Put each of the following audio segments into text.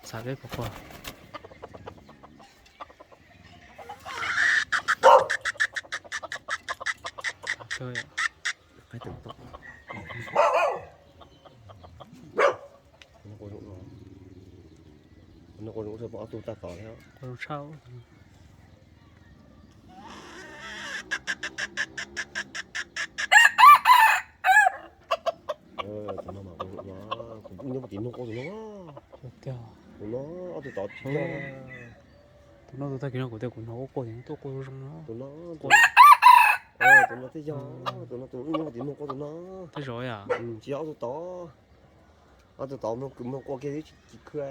Txav peb pom quaj. Qaib teem tom. Nws quaj zoo, nws quaj zoo, ob tug tag tom thiab. Quaj zoo tshaj. Tus no mas quaj zoo, kuv nyob puag tim noog quaj tus no. Tus no ob tug tod. Tus no tus tag kis no kuv tias kuv hnov quaj quaj tim no tuaj quaj zoo zoo no. Tus no, tus no twb yog, tus no tus nyob puag tim noog quaj tus no. Twb zov yom? Tsis yog ob tug tod. Ob tug tod mloog quaj kiag twb tsis khwv.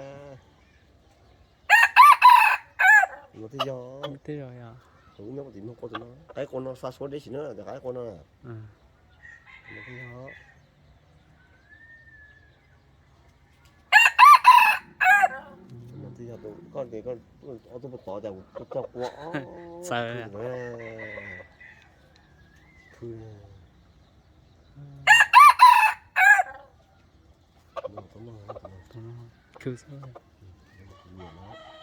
No twb yog, twb yog, nyob puag tim noog quaj tus no. Qaib qua no xa suab deb tsis na, cov qaib qua no. Twb yog, koj tias ob tug puag tod cas kuv coj qua. Txawv. Khwv xwb.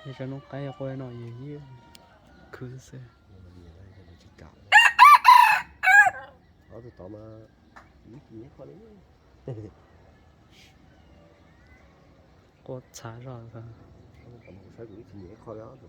Yog tsav noob qaib qua no yus ib khwv xwb. Ob tug tod mas quaj txhav zog. Saib kuv ib tsis nyiam ib qho li os.